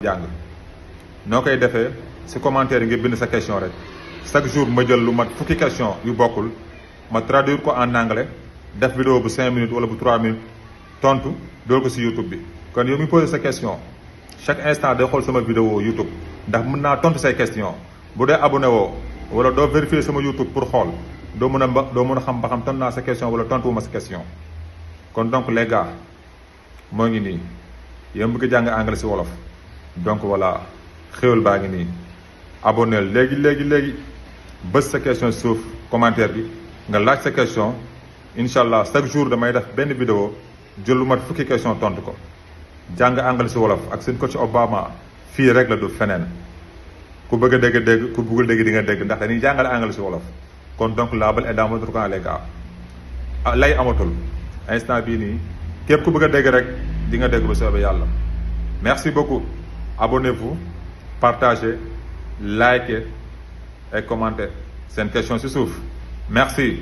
jàng noo koy defee si commentaire yi nga bind sa question rek chaque jour ma jël lu mat fukki question yu bokkul ma traduire ko en anglais def vidéo bu 5 minutes wala bu 3 minutes tontu dool ko si YouTube bi. kon yow mi posé sa question chaque instant day xool sama vidéo YouTube ndax mën naa tontu say question bu dee abonné woo wala doo vérifier sama YouTube pour xool doo mën a xam ba xam tontu naa sa question wala tontu wu ma sa question. kon donc les gars moo ngi nii yéen bëgg jàng anglais si wolof. donc voilà xéwal baa ngi nii abonné léegi bës sa question suuf commentaire bi nga laaj sa question incha allah chaque jour damay def benn vidéo jël lu mat fukki question tontu ko jàng anglais si wolof ak seen coach Obama fii rek la du feneen ku bëgg a dégg ku bëggul dégg di nga dégg ndax dañuy jàngale anglais si wolof. kon donc la balle est dans votre camp les gars lay amatul instant bii nii képp ku bëgg a dégg rek di nga dégg ba soobee yàlla merci beaucoup. Abonnez-vous, partagez, likez et commentez. C'est une question sur souffle. Merci.